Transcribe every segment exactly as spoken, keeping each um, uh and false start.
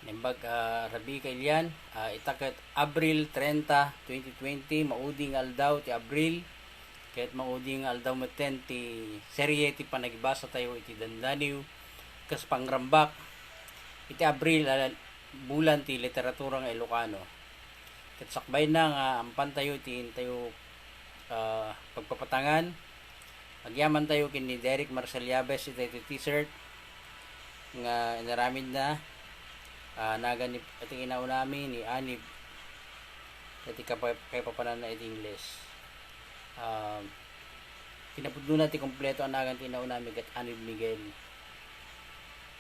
Naimbag, ah, Rabi Kailian, ah, ita ket Abril trenta, twenty twenty, maudi nga aldaw ti Abril, ket maudi nga aldaw metten ti serye ti panagibasa tayo iti dandaniw kas pangrambak iti Abril a bulan ti literatura nga Ilocano. Ket sakbayna nga ampantayo ti intayo, ah, pagpapatangan, agyamantayo ken ni Derek Marcel Yabes iti, iti T-shirt nga inaramidna, ah, nagan ni, iti inaunami ni Anib, iti kapa-, kaipapananna iti Ingles. Ah, kinapudnona ti kompleto a nagan ti inaunami ket Anib Miguel.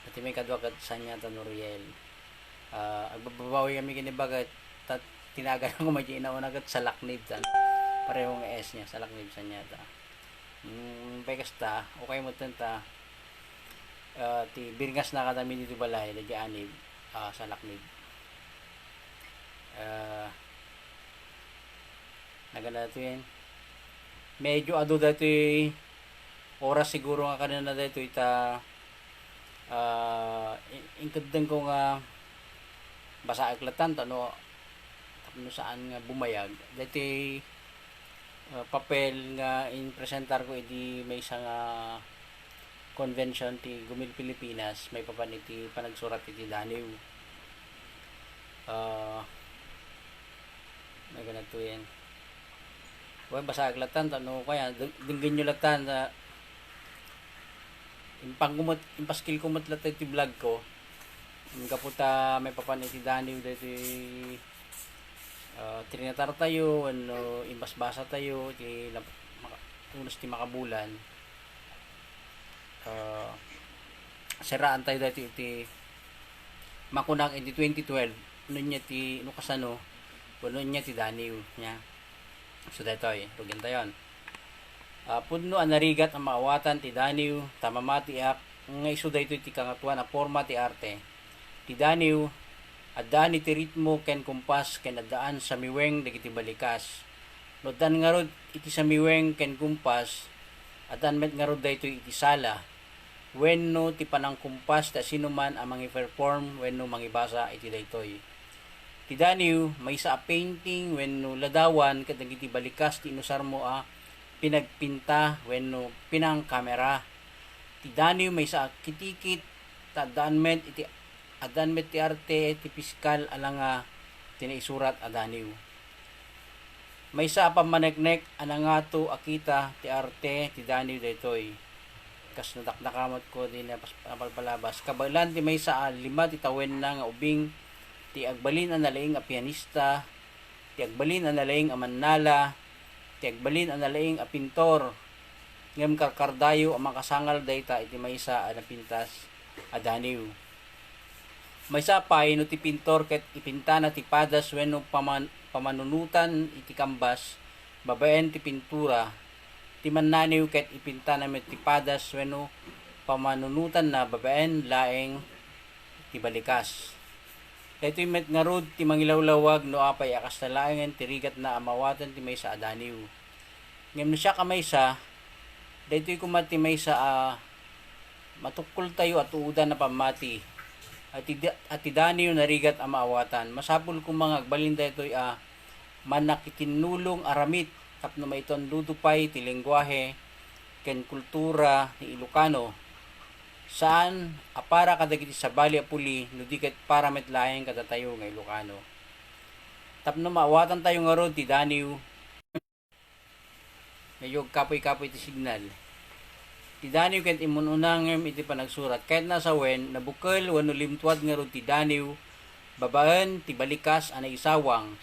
Iti may kadua ket Sanyata Noriel. Ah, agbababawi kami kini baket, ta-, tinagan ko medyo inauna ket Salaknib tan. Pareho nga S niya, Salaknib Sanyata. Mm, pay kasta, okay mo ta, ah, ti birngas na kadami dito balay, dagiti Anib, ah, Salaknib. Ah, nagana to yan. Medyo adu dati oras siguro nga kanina daytoy ta, ah, in-, inkeddeng ko nga basaek latan ta no, tapno saan nga bumayag. Daytoy, ah, papel nga inpresentar ko idi maysa nga convention ti Gumil Pilipinas, maipapan iti panagsurat iti daniw. Ah, nagana to yan. Wen, basaek latan, ta no kaya, deng-, denggenyo latan, ta impangkumot, impaskil kumot latan iti vlog ko. Gapu ta maipapan iti daniw daytoy, ah, trinatar tayo, wenno imbasbasa tayo, iti nap-, maka-, unos ti makabulan. Ah, siraan tayo daytoy iti makunak iti twenty twelve, no nia ti, no kasano, wenno nia ti daniw niya. So, daytoy, rugian tayon. Ah, pudno a narigat a maawatan ti daniw, ta mamatiak nga isu daytoy ti kangatoan a porma ti arte. Ti daniw, addaan iti ritmo ken kumpas ken addaan samiweng dagiti balikas. No addaan ngarud iti samiweng ken kumpas, addaan met ngarud daytoy iti sala wenno ti panangkumpas ti asinoman a mangiperform wenno mangibasa iti daytoy. Ti daniw, maysa a painting wenno ladawan ket dagiti balikas ti inusarmo a pinagpinta wenno pinangkamera. Ti daniw, maysa a kitikit, ta addaan met iti, addaan met ti arte ti piskal a langa ti naisurat a daniw. Maysa a pammaneknek a nangato a kita ti arte ti daniw daytoy. Kas nadakdakamatko di napas-, napalpalabas. Kabaelan ti maysa a lima ti tawenna nga ubing, ti agbalin a nalaing a pianista, ti agbalin a nalaing a mannala, ti agbalin a nalaing a pintor, ngem karkardayo a makasangal dayta iti maysa a napintas a daniw. Maysa pay no ti pintor ket ipintana ti padas wenno paman-, pamanunotan iti kambas babaen ti pintura, ti mannaniw ket ipintana met ti padas wenno pamanunotanna babaen laeng ti balikas. Daytoy met ngarud ti mangilawlawag no apay a kasta laengen ti rigatna a maawatan ti maysa a daniw. Ngem no siak a maysa, daytoy koma ti maysa a matukkoltayo a tuodan a pammati, a ti da-, a ti daniw narigat a maawatan. Masapul koma nga agbalin daytoy a mannakitinnulong aramid tapno maitundudo pay ti lengguahe ken kultura ni Ilocano. Saan a para kadagiti sabali a puli no di ket para met laeng kadatayo nga Ilocano. Tapno maawatantayo ngarud ti daniw, medyo agkapoy-kapoy ti signal. Ti daniw ket immun-una ngem iti panagsurat. Kayatna a sawen, nabukel wenno limtuad ngarud ti daniw babaen ti balikas a naisawang.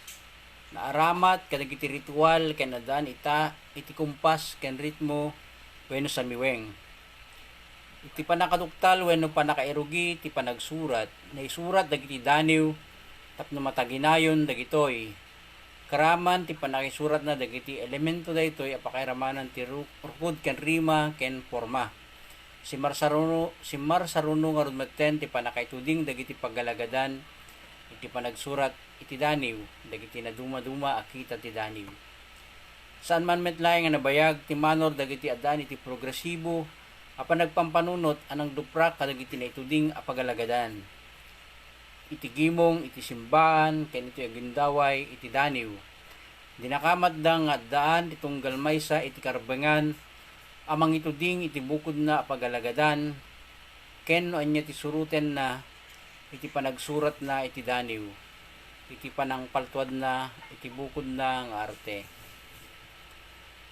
Naaramat kadagiti ritual ken addaan ita iti kumpas ken ritmo wenno samiweng. Iti pannakaduktal wenno pannakairugi ti panagsurat, naisurat dagiti daniw tapno mataginayon dagitoy. Karaman ti pannakaisuratna dagiti elemento daytoy a pakairamanan ti ru-, rukod ken rima ken porma. Simmarsaruno, simmarsaruno ngarud metten ti pannakaituding dagiti paggalagadan iti panagsurat iti daniw, dagiti nadumaduma a kita ti daniw. Saan man met laeng a nabayag ti manor dagiti addaan iti progresibo a panagpampanunot a nangduprak kadagiti naituding a pagalagadan. iti gimong iti simbaan ken iti agundaway iti daniw. Dinakamatda nga addaan ti tunggal maysa iti karbengan a mangituding iti bukodna a pagalagadan, ken no ania ti surotenna iti panagsuratna iti daniw, iti panangpaltuadna iti bukodna nga arte.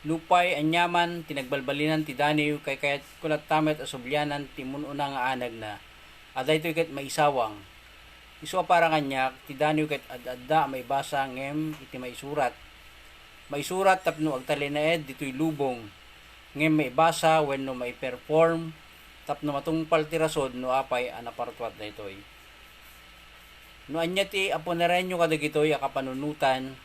Nupay aniaman ti nagbalbalinan ti daniw, kaykayatko latta met a sublianan ti mun-una nga anagna, a daytoy ket maisawang. Isu a para kaniak, ti daniw ket ad-adda a maibasa ngem iti maisurat. Maisurat tapno agtalinaed ditoy lubong, ngem maibasa wenno maiperform tapno matungpal ti rason no apay a napartuat daytoy. No ania ti aponarenyo kadagitoy a kapanunotan,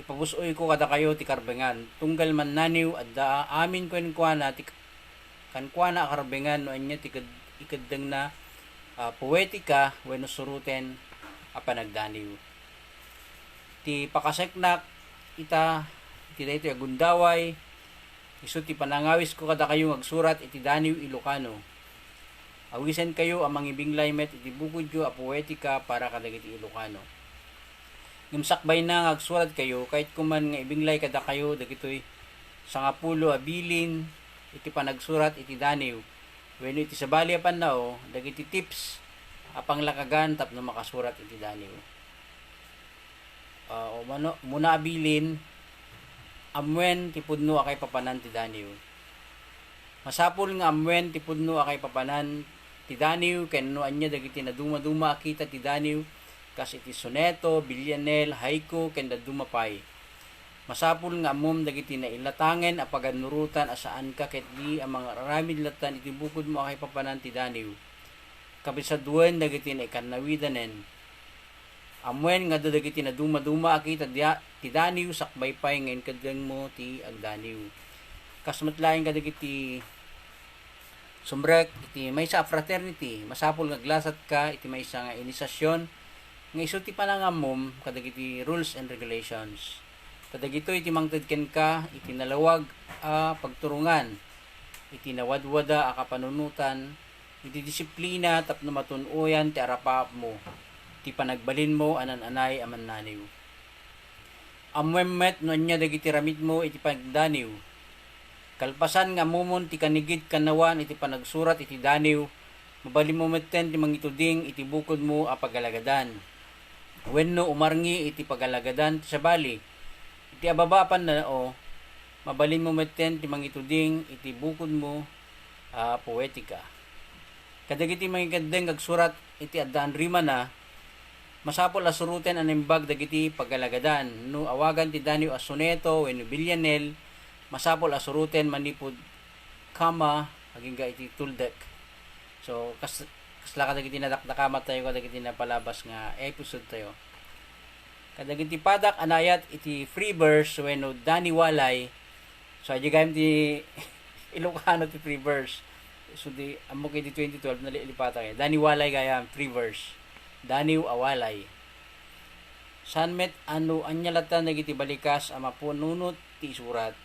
ipabus-oyko kadakayo ti karbengan. Tunggal mannaniw, adda amin kenkuana ti, kenkuana a karbengan no ania ti ket-, ikeddengna a poetika wenno suroten a panagdaniw. Ti pakaseknak ita iti daytoy a gundaway, isu ti panangawisko kadakayo nga agsurat iti daniw Ilocano. Awisenkayo a mangibinglay met iti bukodyo a poetika para kadagiti Ilocano. Ngem sakbayna nga agsuratkayo, kayatko man nga ibinglay kadakayo dagitoy sangapulo a bilin iti panagsurat iti daniw, wenno iti sabali a pannao, dagiti tips a panglakagan tapno makasurat iti daniw. Ah, o mano, muna a bilin, ammuen ti pudno a kaipapanan ti daniw. Masapul nga ammuen ti pudno a kaipapanan ti daniw ken no ania dagiti nadumaduma a kita ti daniw, kas iti soneto, villanelle, haiku, ken dadduma pay. Masapul nga ammom dagiti nailatangen a pagannurotan a saanka ketdi a mangararamid lattan iti bukodmo a kaipapanan ti daniw. Kabisaduan dagiti naikannawidanen. Ammuen nga adda dagiti nadumaduma a kita dia-, ti daniw sakbay pay nga inkeddengmo ti agdaniw. Kas met laeng kadagiti sumrek iti maysa a fraternity, masapul nga aglasatka iti maysa nga inisasyon nga isu ti panangammom kadagiti rules and regulations. Kadagitoy ti mangted kenka iti nalawag a pagturongan, iti nawadwada a kapanunotan, iti disiplina tapno matun-oyan ti arapaapmo ti panagbalinmo a nan-anay a mannaniw. Ammoem met no ania dagiti ramitmo iti pagdaniw. Kalpasan nga ammomon ti kanigid kannawaan iti panagsurat iti daniw, mabalinmo metten ti mangituding iti bukodmo a pagalagadan, wenno umarngi iti pagalagadan ti sabali. Iti ababa a pannao, mabalinmo metten ti mangituding iti bukodmo a poetika. Kadagiti mangikeddeng nga agsurat iti addaan rimana, masapul a suroten a naimbag dagiti pagalagadan. No awagan ti daniw a soneto wenno villanelle, masapul a suroten manipud comma agingga iti tuldek. So, kas-, kasla kadagiti nadakdakamat tayo kadagiti napalabas nga episode tayo. Kadagiti padak a naayat iti free verse wenno daniw walay. So, adda gayam ti Ilocano ti free verse. So, di, ammok iti twenty twelve, nalilipatak eh. Daniw walay gayam, free verse. Daniw a walay. Saan met a no ania latta dagiti balikas a mapanunot ti isurat.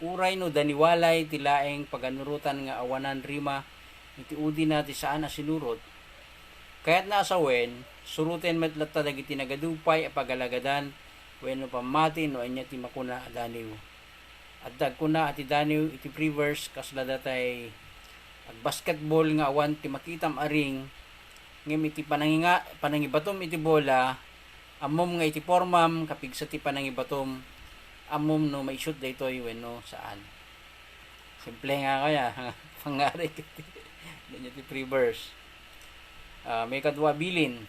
Uray no daniw walay ti laeng pagannurotan nga awanan rima iti udina ti saan a sinurot. Kayatna a sawen, suroten met latta dagiti nagadu pay a pagalagadan wenno pammati no ania ti makuna a daniw. Adda agkuna a ti daniw iti free verse kasla datay agbasketball nga awan ti makitam a ring, ngem iti pananginga-, panangibatom iti bola, ammom nga iti pormam, kapigsa ti panangibatom, ammom no maisut daytoy wenno saan. Simple nga kaya, pangarik iti, iti free verse. Ah, maikadua bilin.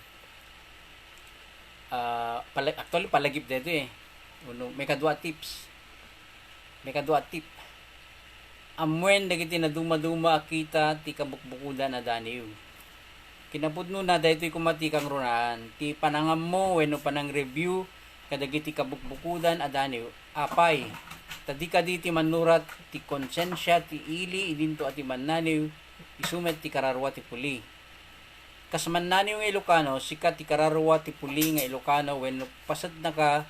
Ah, pala-, actually, palagip dito eh. Uno, maikadua tips. Maikadua tip. Ammuen dagiti nadumaduma a kita ti kabukbukodan a daniw. Kinapudnona, daytoy koma ti kangrunaan, ti panangammo wenno panangreview kadagiti kabukbukodan a daniw. Apay, ta di kadi ti mannurat ti konsensia ti ili idinto a ti mannaniw, isu met ti kararua ti puli. Kas mannaniw nga Ilokano, sika ti kararua ti puli nga Ilokano wenno pasetnaka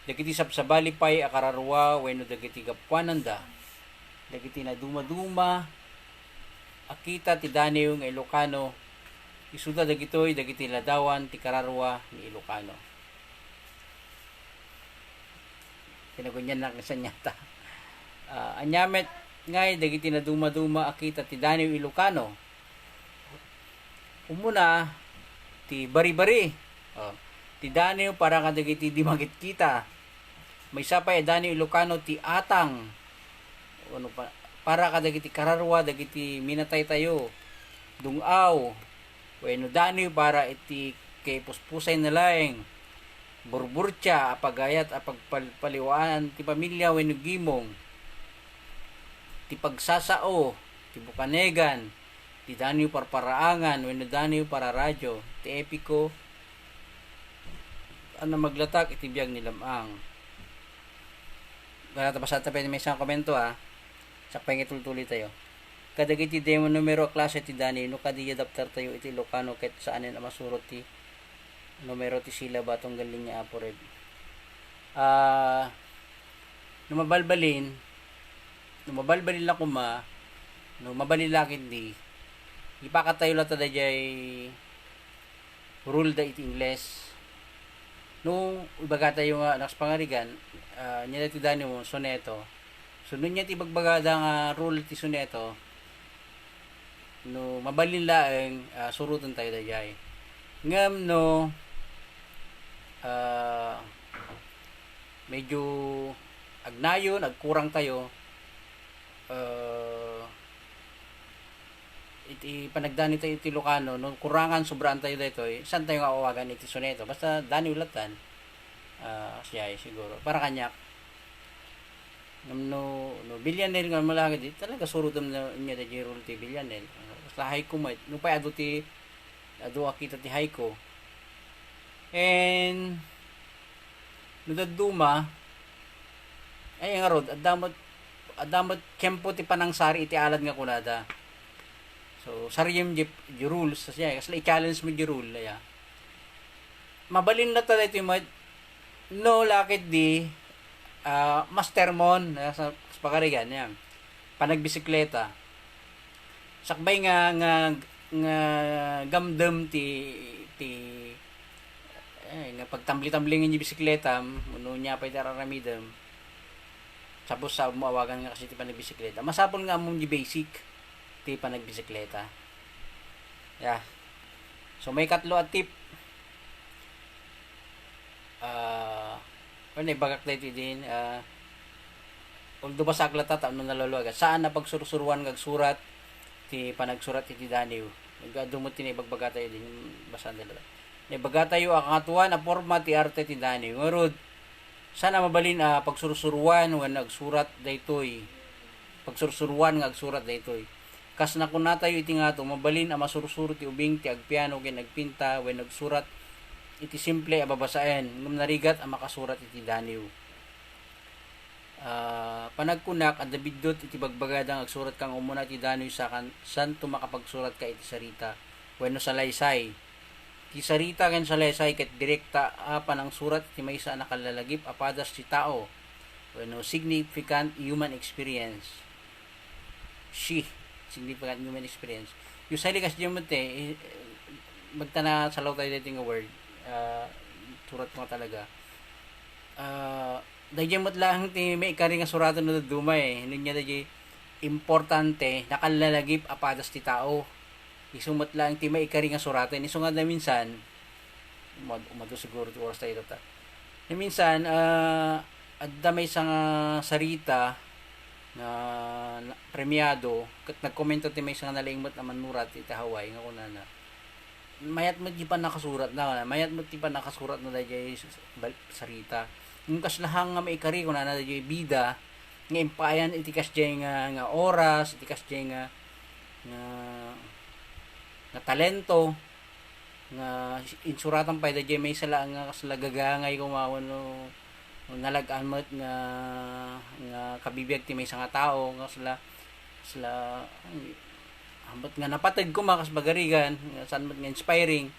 dagiti sabsabali pay a kararua wenno dagiti gapuananda. Dagiti nadumaduma a kita ti daniw nga Ilokano, Isuda dagitoy dagiti ladawan ti kararua ni Ilocano. Pinagunian na kanian ta. Ah, ania met ngay dagiti nadumaduma a kita ti daniw Ilocano? Umuna, ti bari-bari. Oh, ti daniw para kadagiti di makitkita. Maysa pay a daniw Ilocano ti atang. Ano pa, para kadagiti kararua dagiti minataytayo. Dung-aw, wenno daniw para iti kaipuspusay na laeng. Burburtia a pagayat a pagpalpaliwaan ti pamilya wenno gimong. Ti pagsasao, ti bukanegan, ti daniw parparaangan wenno daniw pararadio, ti epiko, a namaglatak iti biag ni Lam-ang. Wala ta, basata pay maysa nga komento, ah. Sakbay nga itultuloy tayo. Kadagiti demo numero a klase ti daniw, no kadi adapter tayo iti Ilocano ket saanen a masurot ti numero ti silaba tunggal linya, Apo Reb. Ah, no mabalbalin, no mabalbalin la koma, no mabalin la ketdi, ipakatayo la ta daydiay rule da iti Ingles. No ibagatayo nga, anak sa pangarigan, ah, nia ti daniw, soneto. So, no nia ti ibagbagada nga rule ti soneto, no mabalin laeng, ah, suroten tayo daydiay. Ngem no, ah, medyo agnayon, agkurang tayo, ah, iti panagdaniw tayo iti Ilocano, no kurangan, sobraan tayo daytoy, saan tayo nga awagan iti soneto? Basta daniw latan. Ah, siya, siguro. Para kaniak. Ngem no, no villanelle nga malagad, di talaga surotem no nia daydiay rule ti villanelle. Basta haiku met. No pay adu ti, adu a kita ti haiku. And, no dadduma, ay, ngarud, adda met, adda met tiempo ti panangsari iti alad nga kunada. So, sariem di, di rules, siya, kasla i-challenge mo di rule, ya. Mabalin la ta daytoy met, no, la ketdi, ah, master mon, ah, sa, sa pagarigan, yan. Panagbisikleta. Sakbay nga, nga, nga gamdem ti, ti, eh, nga pagtambli-tamblingan ti bisikleta, no nia pay ti ar-aramidem. Suppose, saanmo awagan nga kasi ti panagbisikleta. Masapul nga ammom di basic ti panagbisikleta. Yeah. So, maikatlo a tip. Ah, ano, ibagak daytoy din, ah, although basaak latta, tapno naluluagan. Saan a pagsursuruan nga agsurat ti panagsurat iti daniw. Nagadu met ti naibagbagatayo din, basaan da latta. Naibagatayo a kangatoan a porma ti arte ti daniw. Ngarud, saan a mabalin a pagsursuruan wenno agsurat daytoy. Pagsursuruan nga agsurat daytoy. Kas nakunatayo iti ngato, mabalin a masursuro ti ubing ti agpiano ken agpinta wenno agsurat iti simple a babasaen, ngem narigat a makasurat iti daniw. Ah, panagkunak, adda biddut iti bagbagada nga agsurat ka nga umuna iti daniw sakan, santo makapagsuratka iti sarita wenno salaysay. Ti sarita ken salaysay ket direkta a panangsurat iti maysa a nakallalagip a padas ti tao wenno significant human experience. She, significant human experience. Usually, kasdiay met, eh, magtana salaw tayo dito nga word, ah, surat mo talaga. Ah, daydiay met lang ti maikari nga suraton no dadduma, eh. Ano niya daydiay importante, nakallalagip a padas ti tao. Isu met lang ti maikari nga suraton. Isu nga da minsan, umad-, umadu siguro ti oras tayo ta. Na minsan, ah, adda maysa nga sarita nga na-, premiado, ket nagkomento ti maysa nga nalaing met a mannurat iti Hawaii nga kunana, mayat met ti pannakasuratna, mayat met ti pannakasuratna daydiay s-, s-, bal-, sarita. Ngem kasla hang nga maikari, kunana, daydiay bida nga impayan iti kasdiay nga, nga oras, iti kasdiay nga, nga, nga talento, nga insuratan pay daydiay maysa laeng nga kasla gagangay koma wenno nalag-an met nga, nga kabibiag ti maysa nga tao, nga kasla, kasla, ay, ambet nga napateg koma kas pagarigan, nga saan met nga inspiring.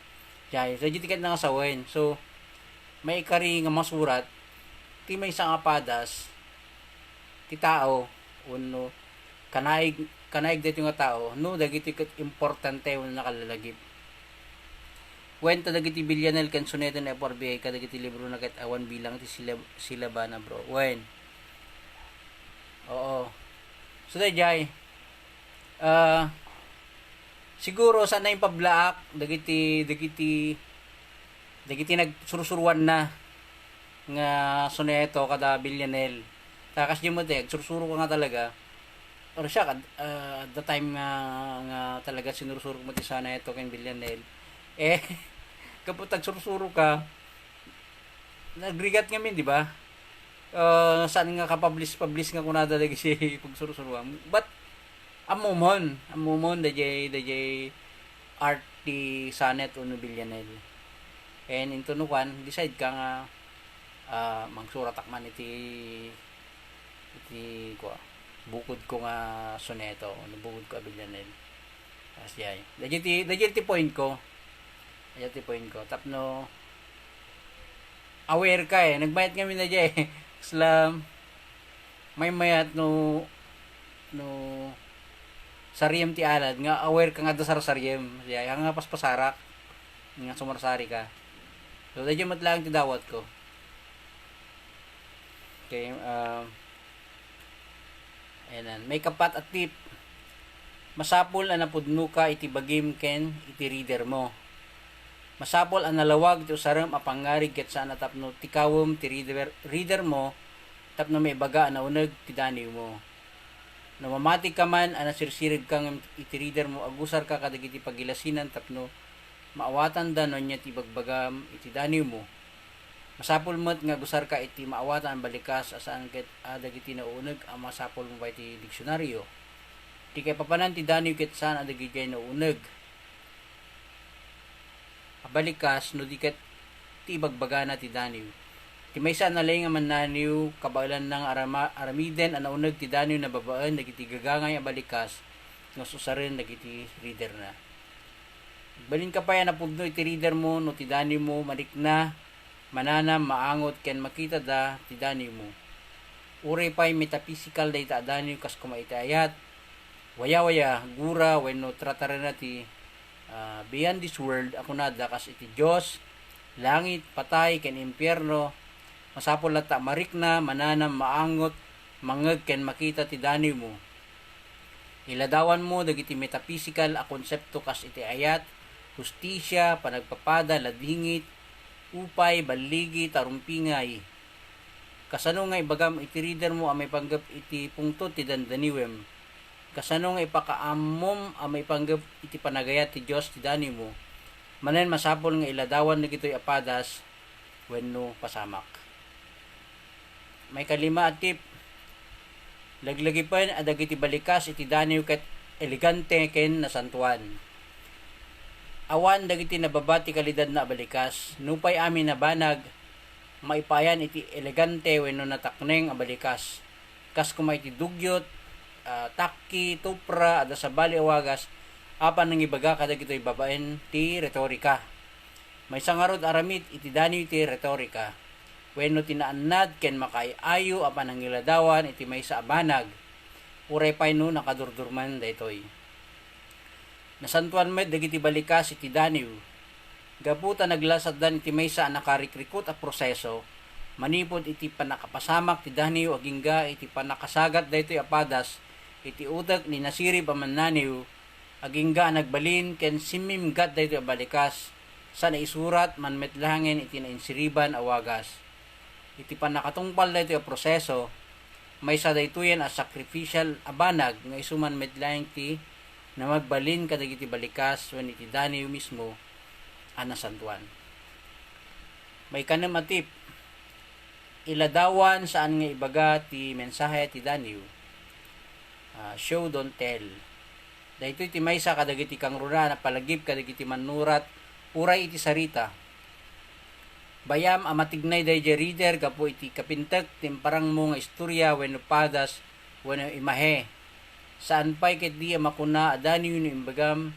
Jay, daydiay ti ket nga sawen. So, maikari nga masurat ti maysa nga padas ti tao wenno kanaig, kanaig daytoy nga tao no dagitoy ket importante wenno nakallalagip. Wen ta dagiti Villanelle ken Soneto ni F R B I kadagiti librona ket awan bilang ti silab-, silabana, bro. Wen. Oo. So, daydiay, ah, siguro saan na impablaak dagiti, dagiti, dagiti nagsursuruanna nga Soneto kada Villanelle. Ta kasdiay met, eh, agsursuro ka nga talaga. Or siya, kad-, ah, at the time nga, nga talaga sinursurok mo ti Soneto ken Villanelle. Eh, kapag agsursuro ka, nagrigat ngamin, di ba? Ah, saan nga kapublish-publish nga kunada dagiti pagsursuroan. But, ammomon, ammomon, daydiay, daydiay art ti Soneto wenno Villanelle. And into no kwan, decide ka nga, ah, mangsuratak man iti, iti, kua, bukod ko nga Soneto, wenno bukod ko a Villanelle. Kasdiay. Daydiay ti, daydiay ti point ko. Daydiay ti point ko. Tapno, aware ka eh. Nagmayat ngamin daydiay. Isla, maymayat no, no, sariem ti alad, nga aware ka nga adda sarsariem. Daydiay, nga paspasarak, nga sumarsari ka. So, daydiay met laeng ti dawat ko. Okay, um, ayan, maikapat a tip. Masapul a napudnoka iti bagim ken iti reader mo. Masapul a nalawag ti usarem a pangngarig ket saan a tapno tikawem ti reader, reader mo tapno maibaga a nauneg ti daniw mo. No mamati ka man a nasirsiregka ngem iti reader mo, agusarka kadagiti pagilasinan tapno maawatanda no ania ti ibagbagam iti daniw mo. Masapul met nga agusarka iti maawatan a balikas a saan ket a dagiti nauneg a masapul mo pay ti diksionario. Ti kaipapanan ti daniw ket saan a dagidiay nauneg a balikas no di ket ti ibagbagana ti daniw. Ti maysa a nalaing a mannaniw, kabaelanna nga arama-, aramiden a nauneg ti daniw na babaen dagiti gagangay a balikas nga ususaren dagiti readerna. Agbalinka pay a napudno iti reader mo no ti daniw mo marikna, mananam, maangot, ken makitada ti daniw mo. Uray pay metaphysical dayta a daniw kas koma iti ayat, wayawaya, gura, wenno tratarena ti, ah, beyond this world a kunada kas iti Dios, langit, patay, ken impierno, masapul latta a marikna, mananam, maangot, mangngeg, ken makita ti daniw mo. Iladawanmo dagiti metaphysical a konsepto kas iti ayat, hustisia, panagpapada, ladingit, upay, balligi, tarumpingay. Kasano nga ibagam iti reader mo a maipanggep iti pungtot ti dandaniwem? Kasano nga ipakaammom a maipanggep iti panagayat ti Dios ti daniwmo? Manen masapul nga iladawan dagitoy a padas wenno pasamak. Maikalima a tip, laglagipen a dagiti balikas iti daniw ket elegante ken nasantoan. Awan dagiti nababa ti kalidadna a balikas. Nupay amin a banag, maipayan iti elegante wenno natakneng a balikas. Kas koma iti dugyot, ah, takki, tupra, adda sabali a wagas, a panangibaga kadagitoy babaen ti retorika. Maysa ngarud a ramid iti daniw ti retorika, wenno ti naannad ken makaay-ayo a panangiladawan iti maysa a banag, uray pay no nakadurdurman daytoy. Nasantoan met dagiti balikas iti daniw, gapu ta naglasatdan iti maysa a nakarikrikut a proseso manipud iti pannakapasamak ti daniw agingga iti pannakasagat daytoy a padas iti utek ni nasirib a mannaniw, agingga a nagbalin ken simmimgat daytoy a balikas, saan a isurat man met laengen iti nainsiriban a wagas. Iti pannakatungpal daytoy a proseso, maysa daytoyen a sacrificial a banag nga isu man met laeng ti namagbalin kadagiti balikas wenno iti daniw mismo a nasantoan. Maikanem a tip, iladawan saan nga ibaga ti mensahe ti daniw. Ah, show, don't tell. Daytoy ti maysa kadagiti kangrunaan a palagip kadagiti mannurat uray iti sarita. Bay-am a matignay daydiay reader gapu iti kapintek ti imparangmo nga istoria wenno padas wenno imahe. Saan pay ketdi a makuna a daniw no imbagam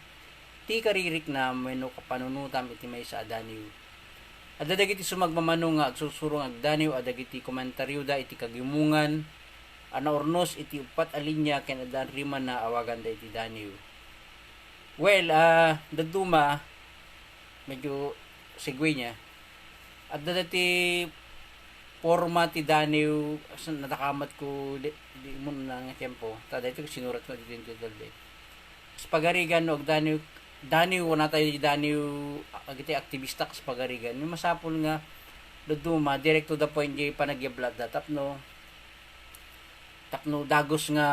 ti kaririknam wenno kapanunotam iti maysa a daniw. Adda dagiti sumagmamano nga agsursuro nga agdaniw a dagiti komentarioda iti kagimongan a naurnos iti uppat a linia ken adda rimanna a awaganda iti daniw. Well, ah, dadduma, medyo segue niya. Adda dati forma ti daniw, as-, nadakamatko di, di mo na nga tiempo. Ta daytoy sinuratko ditoy iti title day. Kas pagarigan no agdaniw, daniw, wana tayo daniw, agiti aktibista kas pagarigan. Masapul nga dadduma, direct to the point, di panagyablatda. Tapno, tapno dagus nga,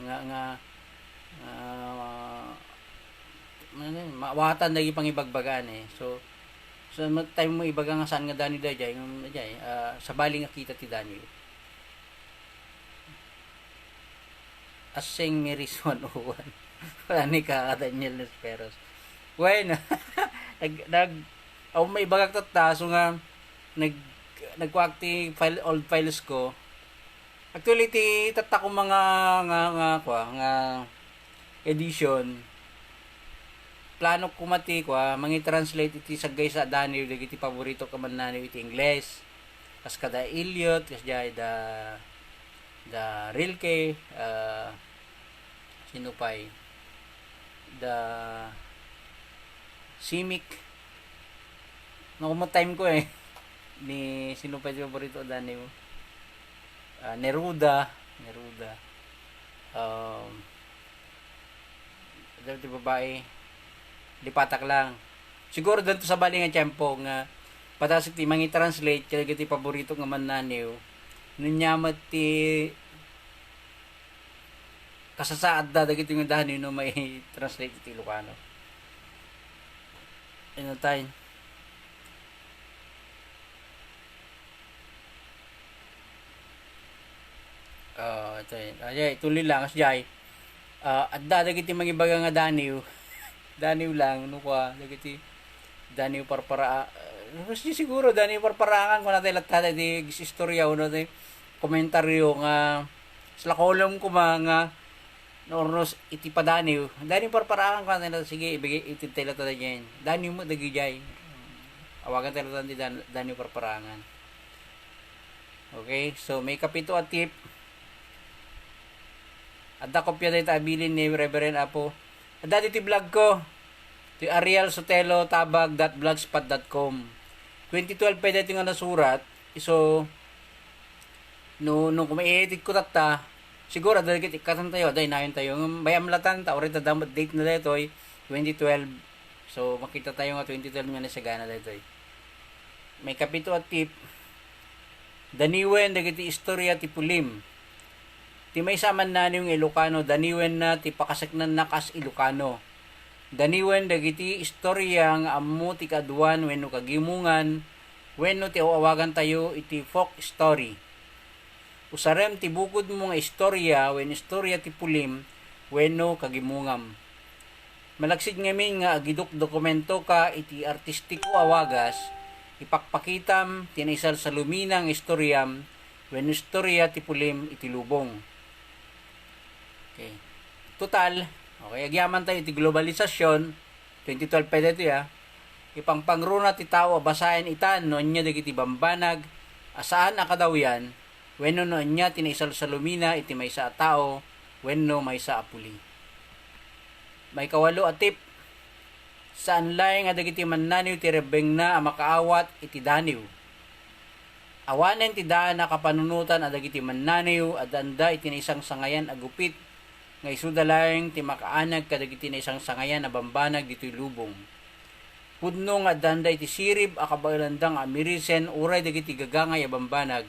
nga, nga, ah, ano, maawatan dagiti pangibagbagaan eh. So, so, ma-, time mo ibaga nga saan nga daniw daydiay, ngem daydiay, ah, sabali nga kita ti daniw. Asing Miris one oh one. Wala ni kaka Daniel Nesperos. Bueno, nag, nag, aw, maibagak tatta, so nga, nag, nagkuak ti file, old files ko. Actually, ti tatta ko mga, nga, nga, kwa, nga edition, plano ko mati, kwa, mangi-translate iti saggaysa a daniw, dagiti paborito ko man naniw iti Ingles. Kas kada Eliot, kas jay da, da Rilke, ah, sino pay? Da Simic. Naku, mo time ko eh. Ni sino pay ti paborito a daniw? Ah, Neruda. Neruda. Um, adda ti babai. Lipatak lang. Siguro danto sabali nga tiempo nga padasek ti mangi-translate kadagiti paborito nga mannaniw. Nunya met ti kasasaadda dagiti nga daniw no mai-translate iti Ilocano. Ano tayo? Ah, ito yun. Ay, ay, tuloy lang, as jay. Ah, adda dagiti mangibaga nga daniw. Daniw lang, no, kwa, dagiti daniw parpara-, ah, siguro, daniw parparangan, kung natay latta, di istorya, no, di komentaryo nga, sa kolom ko nga, naurnos iti padaniw. Daniw parparangan ko, natay, sige, ibigay, itintay latta, di jay. Daniw mo, dagi jay. Awagan tayo latta, di dan-, daniw parparangan. Okay, so may kapito a tip. Adda kopia dayta abilin ni Reverend Apo. Adda ditoy vlog ko. Ti Ariel Sotelo Tabag dot blogspot dot com. Twenty twelve pay daytoy nga nasurat. So, no, no kung ma-edit ko tatta, siguro adda dagiti ikkatan tayo, adda inayon tayo. Ngem bay-am latta, ta uray ta damo date na daytoy, twenty twelve. So, makita tayo nga twenty twelve nga nasagana daytoy. May kapito a tip, daniwen dagiti istorya ti pulim. Ti maysa a mannaniw nga Ilokano, daniwenna ti pakaseknanna kas Ilokano. Daniwen dagiti istorya nga ammo ti kaaduan wenno kagimongan wenno ti aw-awagan tayo iti folk story. Usarem ti bukodmo nga istorya wenno istorya ti pulim wenno kagimongam. Malaksid ngamin nga agidok-dokumentoka iti artistiko a wagas, ipakpakitam ti naisalsalumina nga istoriam wenno istorya ti pulim iti lubong. Okay. Total, okay, agyaman tayo iti globalisasyon, twenty twelve pa daytoy, ah. Ipangpangruna ti tao a basaen itan no ania dagiti bambanag a saan a kadawyan, wenno no ania ti naisalsalumina iti maysa a tao wenno maysa a puli. Maikawalo a tip, saan laeng a dagiti mannaniw ti rebbengna a makaawat iti daniw. Awanen ti daan a kapanunotan a dagiti mannaniw a daanda iti naisangsangayan a gupit nga isuda laeng ti makaanag kadagiti naisangsangayan a bambanag ditoy lubong. Pudno nga addaanda iti sirib a kabaelanda nga amirisen uray dagiti gagangay a bambanag,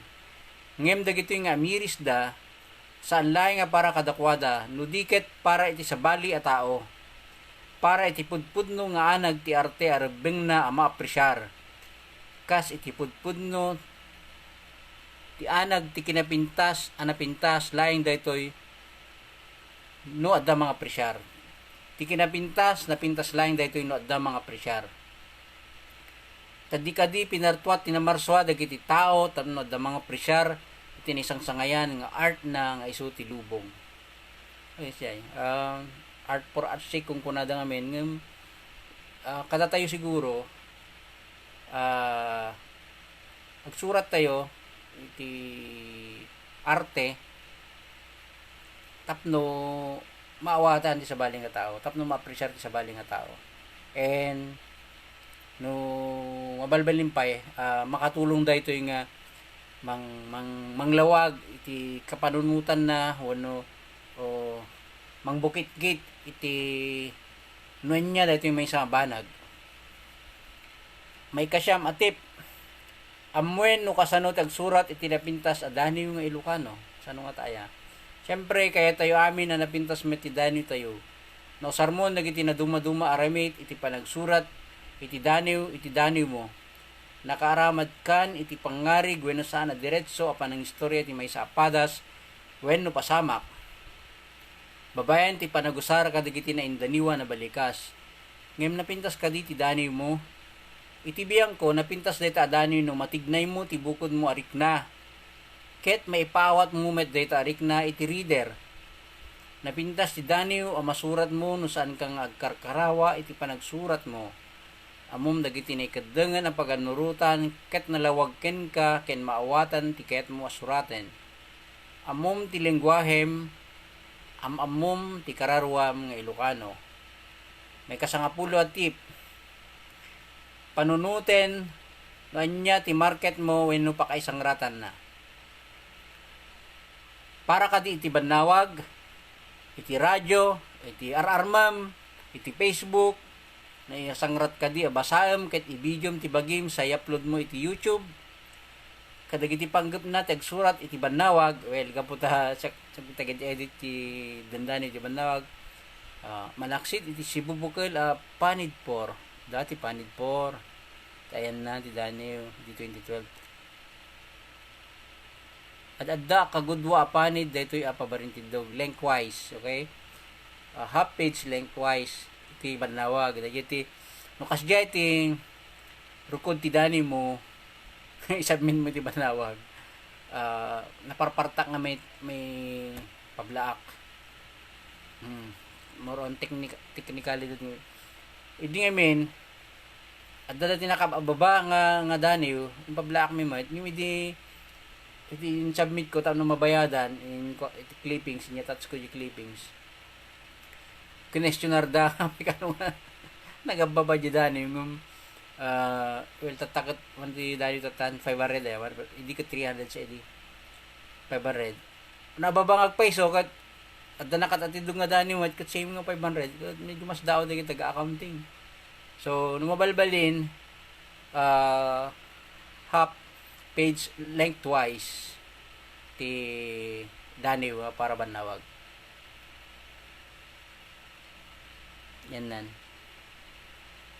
ngem dagitoy nga amirisda, saan laeng a para kadakuada, no di ket para iti sabali a tao, para iti pudpudno nga anag ti arte a rebbengna a maapresiar, kas iti pudpudno ti anag ti kinapintas a napintas laeng daytoy no adda mangapresiar. Ti kinapintas, napintas laeng daytoy no adda mangapresiar. Kadi-kadi pinartuat ti namarsua dagiti tao tapno adda mangapresiar iti naisangsangayan nga artna nga isu ti lubong. Ay, siya, ah, art for art's sake kung kunada ngamin, ngem, ah, kada tayo siguro, ah, agsurat tayo iti arte tapno maawatan ti sabali nga tao, tapno maapresiar ti sabali nga tao. And No mabalbalin pay, ah, makatulong daytoy nga mang-, mang-, manglawag iti kapanunotanna wenno, o, mangbukitgit iti no ania daytoy maysa a banag. Maikasiam a tip, ammoen no kasano ti agsurat iti napintas a daniw nga Ilocano. Sano nga taya? Siempre, kayatayo amin a napintas met ti daniwtayo. Nausarmon dagiti nadumaduma a ramid iti panagsurat iti daniw iti daniwmo. Nakaaramadkan iti pangngarig wenno saan a diretso a panangistoria ti maysa a padas wenno pasamak. Babaen ti panagusar kadagiti naindaniwan a balikas. Ngem napintas kadi ti daniwmo? Iti biangko, napintas dayta a daniw no matignaymo ti bukodmo a rikna. Ket maipaawatmo met dayta a rikna iti reader. Napintas ti daniw a masuratmo no saanka nga agkarkarawa iti panagsuratmo. Ammom dagiti naikeddengen a pagannurotan ket nalawag kenka ken maawatan ti kayatmo a suraten. Ammom ti lenguahem, am-ammom ti kararuam nga Ilocano. Maikasangapulo a tip, panunoten no ania ti marketmo wenno pakaisangratanna. Para kadi iti bannawag, iti radio, iti ar-armem, iti Facebook, naisangrat kadi a basaem ket i-videom ti bagim sa i-uploadmo iti YouTube. Kadagiti panggepna ti agsurat iti bannawag, well, gapu ta sa, sa, edit ti dandani iti bannawag, ah, manaksit iti sibubukel a panid por. Dati panid por. Ti ayanna ti daniw, di twenty twelve. Ad-adda a kagudua a panid daytoy a pabarintindog lengthwise, okay? Ah, half page lengthwise iti bannawag. Dagiti, no kasdiay ti rukod ti daniwmo, isubmitmo iti bannawag. Ah, naparpartak nga may, may pablaak. Hmm. More on technic-, technicality. Idi ngamin, adda dati nakababa nga, nga daniw, impablaakmi met, ngem idi, idi in-submitko tapno mabayadan, in, iti clippings, in-attachko iti clippings. Kinestionarda, kano nga, nagababa di daniw, ngem, ah, well, tatta ket, man ti daniw tattan, five hundred, eh, idi ket three hundred sa idi. Five hundred. Nababa nga agpayso, ket adda nakatindog nga daniw met ket same nga five hundred, ket medyo mas daaw dagiti taga-accounting. So, no mabalbalin, ah, half page lengthwise ti daniw a para bannawag. Yan nan.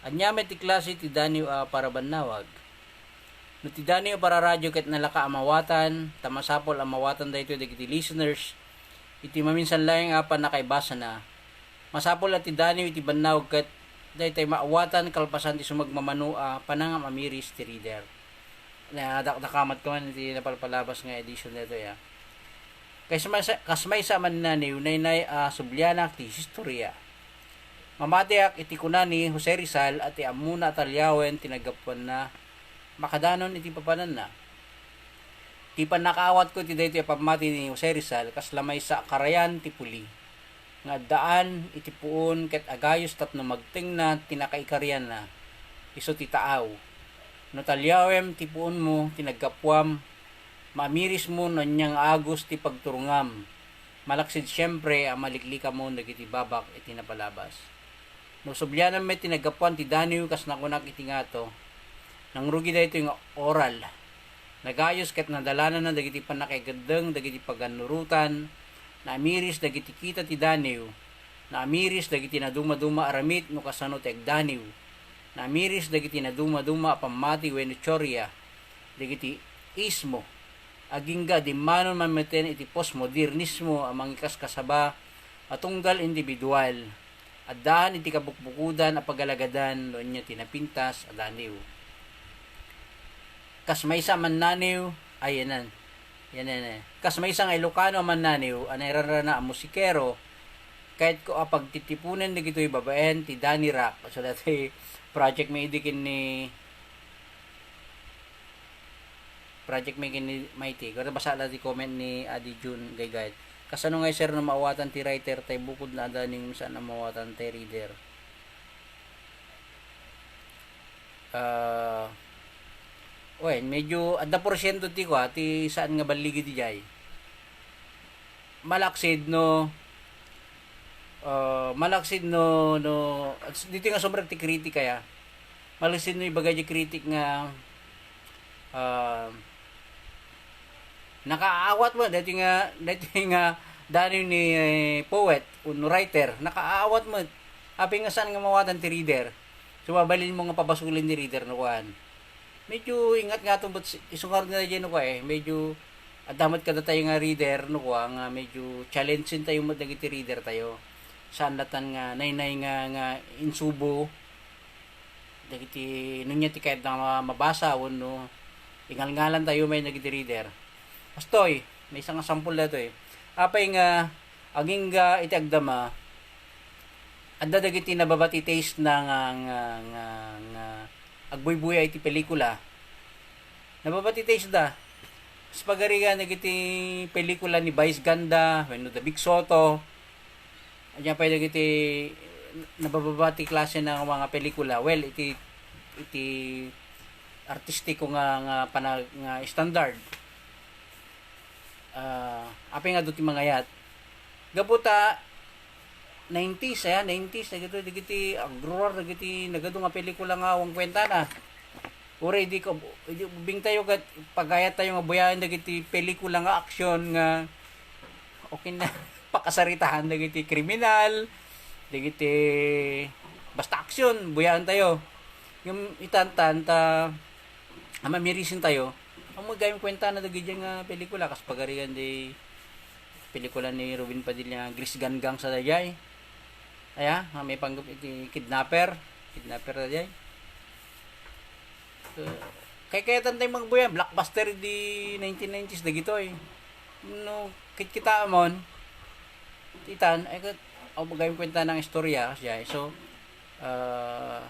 Ania met ti klase ti daniw a para bannawag? No ti daniw a para radio ket nalaka a mawatan, ta masapul a mawatan daytoy dagiti listeners iti maminsan laeng a pannakaibasana. Masapul a ti daniw iti bannawag ket daytoy maawatan kalpasan ti sumagmamano a panangam-amiris ti reader. Nadakdakamatko man iti napalpalabas nga edition daytoy, ah. Kas maysa, kas maysa a mannaniw, naynay a sublianak ti historia. Mamatiak iti kuna ni Jose Rizal a ti ammona a talliawen ti naggapuanna makadanon iti papananna. Ti pannakaawatko iti daytoy a pammati ni Jose Rizal, kasla maysa a karayan ti puli nga addaan iti puon ket agayos tapno magtengna ti nakaikarianna, isu ti taaw. No talliawem ti puonmo ti naggapuam, maamirismo no ania nga agos ti pagturongam, malaksid siempre a maliklikamon dagiti babak iti napalabas. No sublianam met ti naggapuan ti daniw kas nakunak iti ngato, nangrugi daytoy nga oral. Nagayos ket nadalananna dagiti pannakaikeddeng dagiti pagannurotan, naamiris dagiti kita ti daniw, naamiris dagiti nadumaduma a ramid no kasano ti agdaniw, naamiris dagiti nadumaduma a pammati wenno teoria, dagiti ismo, agingga dimmanon mameten iti postmodernismo a mangikaskasaba a tunggal individual. Addaan iti kabukbukodan a pagalagadan no ania ti napintas a daniw. Kas maysa a mannaniw, ay, yanan. Yanan, eh. Kas maysa nga Ilocano a mannaniw a nairanrana a musikero, kayatko a pagtitiponen dagitoy babaen ti Dani Rock. So, dati project mi idi ken ni Project mi ken ni Mighty. Kung nabasa la ti comment ni Adi June Gaygayt. Kasano ngay, sir, no maawatan ti writer tay bukodna a daniw saan a maawatan tay reader? Ah, wen, medyo adda porsyento ti kua, ti saan nga balligi diay. Malaksid no, ah, malaksid no, no, ditoy nga sumrek ti kritik aya. Malaksid no ibaga diay kritik nga, ah, nakaawat met daytoy nga, daytoy nga daniw ni, eh, poet wenno writer, nakaawat met. Apay nga saan nga mawatan ti reader. So, mabalinmo nga pabasolin ti reader no kuan. Medyo ingat nga to, but s-, isu ngarud nga diay no kua, eh, medyo adda met kadatayo nga reader no kua nga medyo challenging tayo met dagiti reader tayo. Saan latan nga naynay nga, nga insubo dagiti nunay ti kayatna nga mabasa wenno ingalngalan tayo met dagiti reader. Kastoy, maysa nga sampol daytoy. Apay nga agingga iti agdama, adda dagiti nababati taste na nga, nga, nga, nga agbuybuya iti pelikula. Nababati taste da. Kas pagarigan dagiti pelikula ni Vice Ganda, wenno The Big Soto. Ania pay dagiti nababati klase na nga mga pelikula. Well, iti, iti artistiko nga, nga panag-, nga standard. Ah, apay nga adu ti mangayat. Gapu ta nineties, aya, nineties, dagiti, dagiti agruar, dagiti nagadu nga pelikula nga awan kuentana. Uray idi ka, idi ubing tayo ket pagayat tayo nga buyaen dagiti pelikula nga aksyon nga okay na pakasaritahan dagiti kriminal, dagiti basta aksyon, buyaen tayo. Ngem itan, tan, ta, a, mamirisin tayo. Ammok gayam kuentana dagiti nga pelikula, kas pagarigan di pelikula ni Robin Padilla, Gris Ganggang sa dayay. Aya, nga maipanggep iti kidnapper. Kidnapper dayay. So, kaykayatan tayo magbuya, blockbuster di nineteen nineties dagitoy. No, kitkitaamon, itan, ay, ket, aw, gayam kuentana nga istorya, siya. So, ah,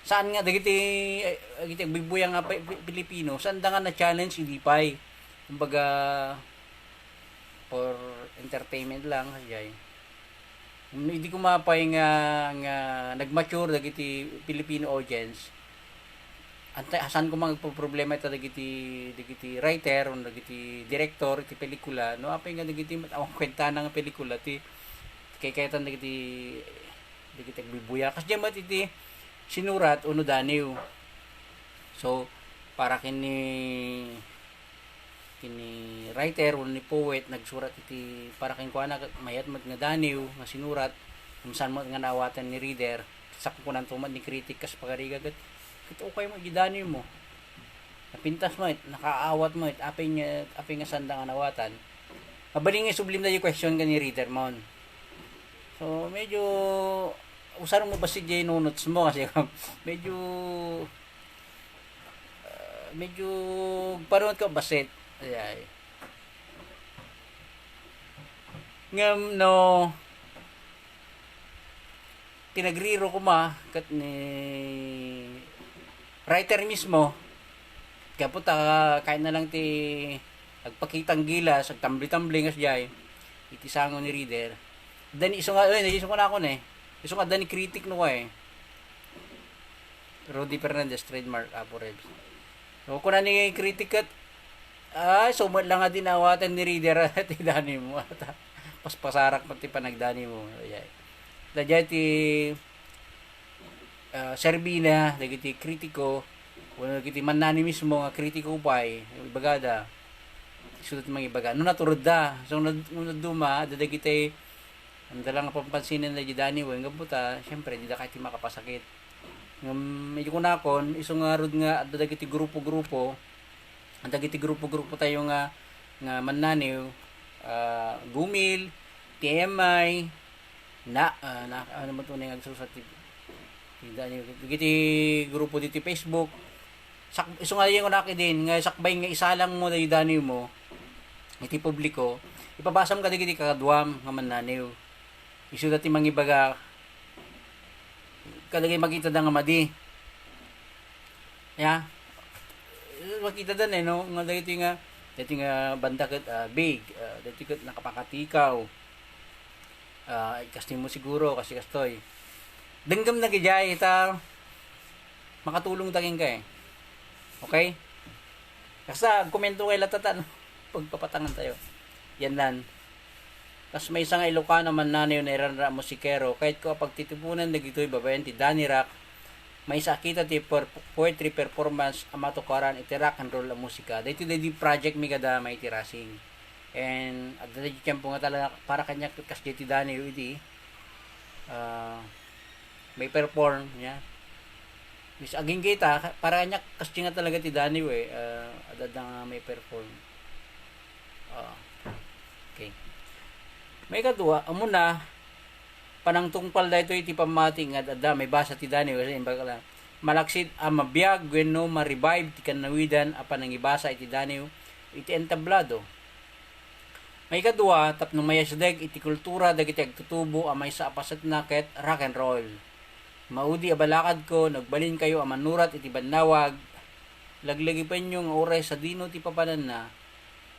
saan nga, dagiti, dagiti agbuybuya nga pa-, Pi-, Pilipino, saan da nga na-challenge idi pay. Kumbaga, for entertainment lang, siya. Idi koma pay nga, nga nag-mature dagiti Filipino audience, anta, saan koma nga agpoproblema ita dagiti, dagiti writer, wenno dagiti director iti pelikula, no, apay nga dagiti met awan kuentana nga pelikula, ti kaykayatan dagiti, dagiti agbuybuya. Kas diay met iti sinurat wenno daniw. So, para ken ni ken ni writer wenno ni poet nagsurat iti para kenkuana, ket mayat met nga daniw nga sinurat, ngem saan met nga naawatan ni reader. Ket kunkunaen met ni critic kas pagarigan ket, ket ukay met di daniw mo. Napintas met, nakaawat met, apay nga, apay nga saan da nga naawatan. Mabalin nga isublim da di question ken ni reader mon. So, medyo usar mo bassit di notes mo kasi medyo Ah, medyo agparunot ka bassit. Ayay. Ngem no, ti nagriro koma ket ni writer mismo, gapu ta kayatna lang ti agpakitang gilas, agtambli-tambli nga sadiay, iti sango ni reader. Then, isu nga, eh, isu nga nakon eh. Isu nga, adda ni critic no ka eh. Rudy Fernandez, trademark, Apo Rebs. So, kuna ni critic ket, ay, so, met lang nga di naawatan ni reader, ti dani mo, ata. Paspasarak pati panagdani mo. Ayay. Daydiay ti, ah, serbina, dagiti kritiko, wenno dagiti mannani mismo nga kritiko pay, ibagada. Isu ti mangibaga. No, naturedda. So, no, no, duma, adda dagiti, anda lang nga pampansinen daydi dani, wen, gapu ta, siyempre, dida kay ti makapasakit. Ngem, medyo kunakon, isu ngarud nga adda dagiti grupo-grupo, adda dagiti grupo-grupo tayo nga, nga mannaniw, ah, Gumil, T M I, na, ah, na, ano man tunay nga agsursat ti, ti daniw, dagiti grupo diti Facebook, sak-, isu nga yung anak idin, nga sakbay nga isalang mo, daydi daniw mo, iti publiko, ipabasam kadagiti kakaduam nga mannaniw. Isu dati mangibaga, kadagiti makita da nga madi. Ya. Makita da ne, no? Nga dagiti nga, dagiti nga banda ket, ah, big, ah, dagiti ket nakapakatikaw. Ah, ikasni mo siguro, kasi kastoy. Denggem na gijay, ta, makatulong ta kenka eh. Okay? Basta, agkomento kay latatan. Pagpapatangan tayo. Yan lang. Kas maysa nga Ilocano mannaniw nga iranra a musikero, kayatko a pagtitipunan dagitoy babaen ti Danny Rock, maysa a kita ti per-, poetry performance a matukaran iti rock and roll a musika. Daytoy, daytoy project mi kada may ti Racing. And adda ti tiempo nga talaga para kaniak kasdiay ti Danny idi, ah, may perform niya. Mis aging kita, para kaniak kasdiay nga talaga ti Danny eh, ah, adda nga may perform. Ah, okay. May kadua, amuna, panangtungpal daytoy iti pammati nga adda may basa ti Danny, kasi imbag la, malaksid a mabiag wenno ma-revive ti kanawidan a panangibasa iti Danny iti entablado. May kadua, tapno mayasdeg iti kultura dagiti agtutubo a maysa a pasetna ket rock and roll. Maudi a balakadko, nagbalinkayo a manurat iti bannawag, laglagipenyo nga uray sadino ti papananna,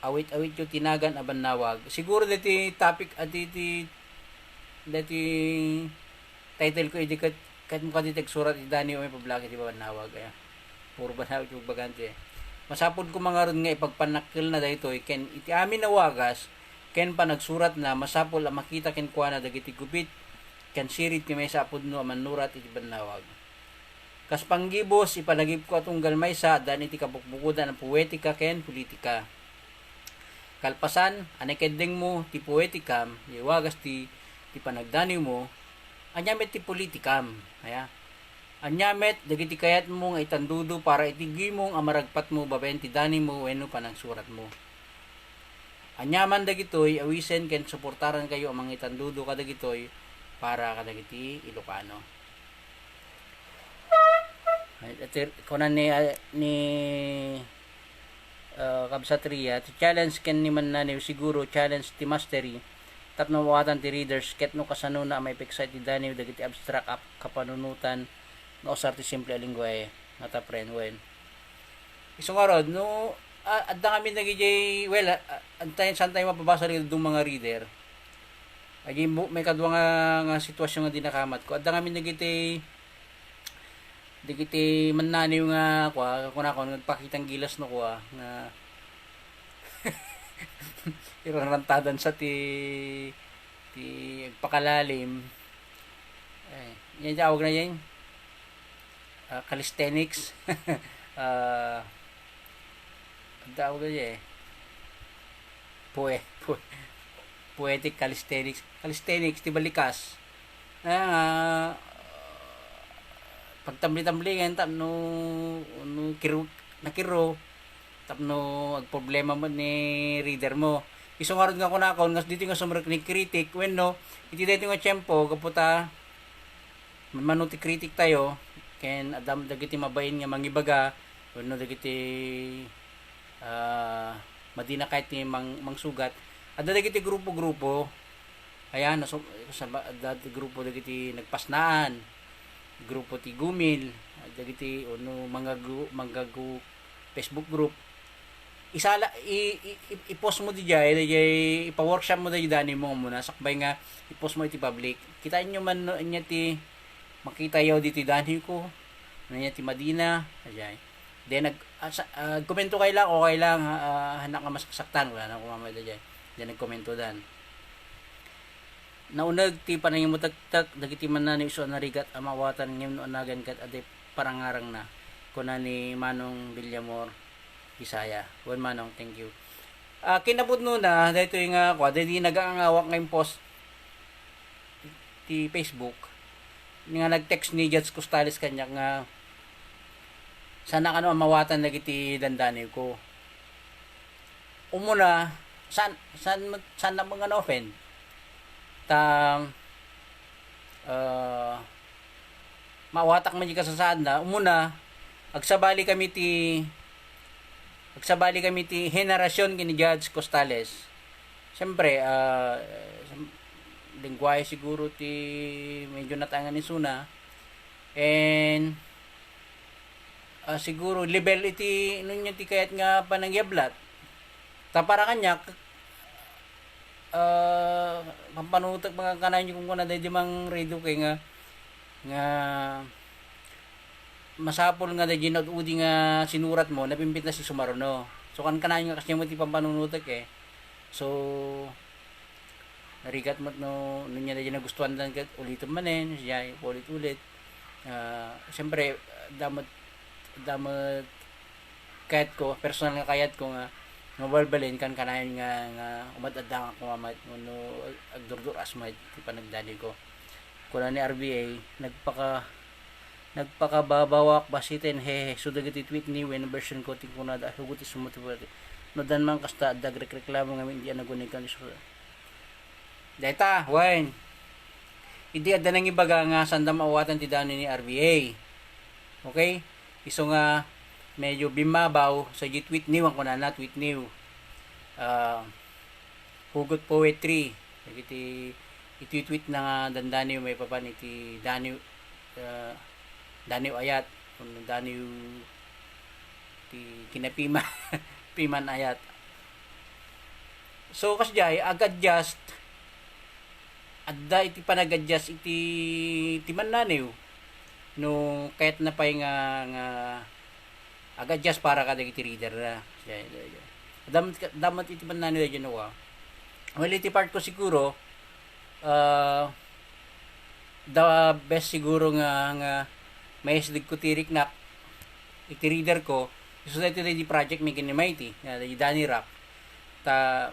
awit-awityo ti nagan a bannawag. Siguro diti topic, ah, diti, diti title ko idi ket, ket mo kadi ti agsurat iti Danny o may pablaki ti bannawag, aya. Puro bannawag ti pagbagante. Masapul ko mangarud nga ipagpanakkelna daytoy ken iti amin a wagas ken panagsuratna, masapul a makita kenkuana dagiti gupit ken sirit ti maysa a pudno a mannurat iti bannawag. Kas panggibus, ipalagipko a tunggal maysa, addaan iti kabukbukodan a poetika ken politika. Kalpasan a naikeddengmo ti poetikam, ya iwagas ti, ti panagdaniwmo, ania met ti politikam, aya? Ania met dagiti kayatmo nga itandudo para iti gimong a maragpatmo babaen ti danimo wenno panagsuratmo? Aniaman dagitoy, awisen ken suportarankayo a mangitandudo kadagitoy para kadagiti Ilocano. Ay, iti, kunan ni, ah, ni, ah, Kabsat Ria, ti challenge ken ni Mannaniw siguro challenge ti mastery tapno maawatan ti readers ket no kasanona a maipeksa iti daniw dagiti abstract a kapanunotan nga usar ti simple a lengguahe nga tapren wen. Isu ngarud, no, a-, adda ngamin dagiti, well, a-, a-, antayen, saan tayo mapabasa dagiti dadduma nga reader? Agi bu-, may kadua nga, nga sitwasyon nga dinakamatko. Adda ngamin dagiti, dagiti mannaniw nga, kua, kunakon, nagpakitang gilas no, kua, nga iranrantadan sa ti, ti agpakalalim. Eh, yan tawag na yan. Ah, calisthenics. Ah, ang tawag na yan eh. Poe-, poe-, poetic calisthenics. Calisthenics, ti balikas. Kaya nga, pagtambli-tambli ngayon, ta-, no, no, kiro, nakiro, tapno agproblema met ni reader mo. Isu ngarud nga kunakon, nga dito nga sumrek ni critic, wenno, iti daytoy nga tiempo, gapu ta, mano ti critic tayo, ken adda dagiti mabain nga mangibaga, wenno dagiti, ah, madina kayat ti mang-, mangsugat. Adda dagiti grupo-grupo, ayan, nasu-, sa ba-, adda ti grupo dagiti nagpasnaan, grupo ti gumil, dagiti, ono, manggagu-, manggagu Facebook group. Isala-, i-, i-, i-, i-post mo didiay, didiay, ipa-workshop mo didiay danimo muna, sakbay nga i-post mo iti public. Kitaan nyo man no, anya ti makita yaw ditoy daniw ko, no, anya ti madina, ajay. Then, nag-, ah, sa-, ah, komento kayo lang, okay lang, ah, hanak nga masaksaktan, wala na kumamay didiay. Then, nagkomento dan. Nauneg ti panangimutektek dagiti mannaniw isu a narigat a maawatan ngem no anagan ket adda parangarangna, kuna ni Manong Villamor Bisaya. Wen Manong, thank you. Ah, kinapudnona, daytoy nga, kua, daydi nagaangawak nga impost ti Facebook, nga nag-text ni Judge Costales kaniak nga, sana kano a maawatan dagiti dandaniw ko. Umuna, saan, saan, saan na mga na-offend? Ta, ah, maawatak man di kasasaadna. Umuna, agsabali kami ti, agsabali kami ti henerasyon ken ni Judge Costales. Siyempre, ah, lengguwahe siguro ti medyo nataengan isuna. And, ah, siguro level iti, no, nya ti kayat nga panagyablat. Ta para kaniak, ah, pampanutek mga kanayon yung kuna daydi mang radio kay nga, nga masapul nga daydi naud-udi nga sinurat mo, napimpit na si sumaruno. So, kankanayon nga kasdiay met ti pampanunotek, eh. So, narigat met no, no ania daydi nagustuandan ket ulitem manen, siya, ulit-ulit. Ah, siyempre, adda met, adda met kayatko, personal nga kayatko nga, nga mabalbalin, kankanayon nga, nga umad-adda nga kumamat, no, no, agdurdur-as met ti panagdaniko. Kuna ni R B A, nagpaka-, nagpakababawak basiten, hehe, so dagiti tweet ni wen version ko ti kunada, hugot ti sumuti-, no dan man kasta, adda agrekreklamo ngamin, di a nagunay kan isu-, dayta, wen. Idi adda nangibaga nga sanda maawatan ti dani ni R B A. Okay? Isu nga medyo bimmabaw sa di tweet new, ang kunana, tweet new. Ah, hugot poetry. Dagiti itweet na nga dandaniw maipapan iti daniw, ah, daniw ayat, wenno daniw ti kinapima-, piman ayat. So, kasdiay, ag-adjust, adda iti panag-adjust iti, ti mannaniw. No, kayatna pay nga, nga ag-adjust para kadagiti reader na. Siya, siya, siya. Dam-, damat iti mannaniw daydi no, ah. Well, iti part ko siguro, ah, the best siguro nga, nga maisdegko ti riknak iti reader ko, isu daytoy daydi project mi ken ni Mighty, nga daydi Danny Rock. Ta,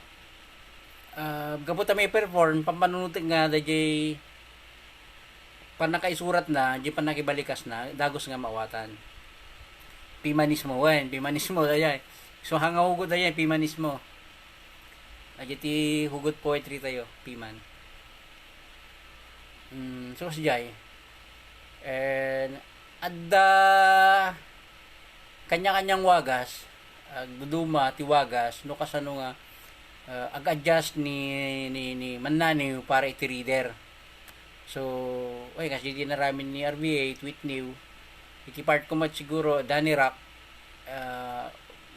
ah, gapu ta may perform, pampanunotek nga daydi pannakaisuratna, di pannakibalikas na, dagus nga maawatan. Pimanismo, wen, pimanismo, dayay. So, hangahugo, dayay, pimanismo. Dagiti hugot poetry tayo, piman. Mm, so, sijay. And, adda kanya-kanyang wagas, agduduma ti wagas, no kasano nga, ah, ag-adjust ni, ni, ni mannaniw para iti reader. So, ay, kas di naramin ni R B A, tweet new. Iti part ko met siguro, Danny Rock, ah,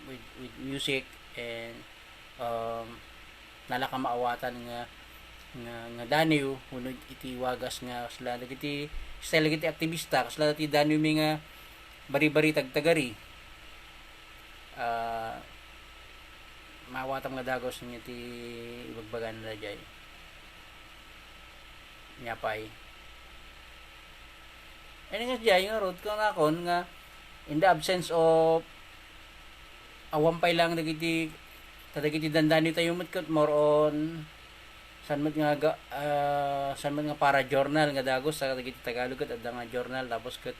with, with music and, um, nalaka maawatan nga, nga, nga daniw, wenno iti wagas nga kasla dagiti style dagiti aktivista, kasla dagiti daniw mi nga bari-bari tagtagari. Ah, maawatam nga dagus nga ti ibagbagan na daydiay. Nia pay. Ania nga daydiay nga rod ko nga akon nga in the absence of awan pay lang dagiti, kadagiti dandani tayo met ket more on saan met nga ga-, ah, saan met nga para journal nga dagus, sa dagiti Tagalog ket adda nga journal, tapos ket,